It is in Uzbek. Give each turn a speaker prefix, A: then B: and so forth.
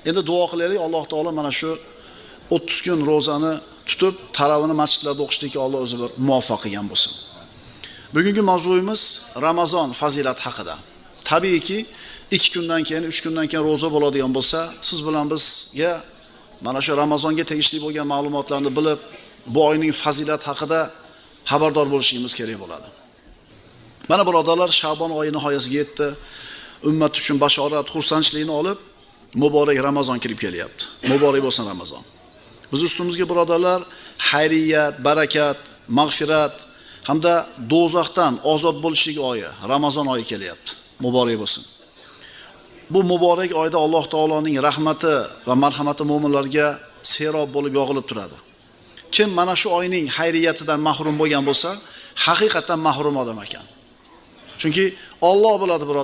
A: Endi duo qilaylik, Alloh taolo mana shu 30 kun ro'zani tutib, tarovini masjidlarda o'qishlikka Alloh o'zi bir muvaffaq qilgan bo'lsin. Bugungi mavzuyimiz Ramazon fazilati haqida. Tabiiyki, 2 kundan keyin, 3 kundan keyin ro'za bo'ladigan bo'lsa, siz bilan bizga mana shu Ramazonga tegishli bo'lgan ma'lumotlarni bilib, bu oyning fazilati haqida xabardor bo'lishimiz kerak bo'ladi. Mana birodarlar, Shabon oyi nihoyasiga yetdi. Ummat uchun bashorat, xursandchilikni olib, muborak Ramazon kirib kelyapti. Muborak bo'lsin Ramazon. Biz ustimizga birodarlar xayriyat, barakat, mag'firat hamda do'zaxdan ozod bo'lishlik oyi, Ramazon oyi kelyapti. Muborak bo'lsin. Bu muborak oyda Alloh taoloning rahmati va marhamati mo'minlarga serob bo'lib yog'ilib turadi. Kim mana shu oyning xayriyatidan mahrum bo'lgan bo'lsa, haqiqatan mahrum odam ekan. Chunki Alloh biladi birodarlar.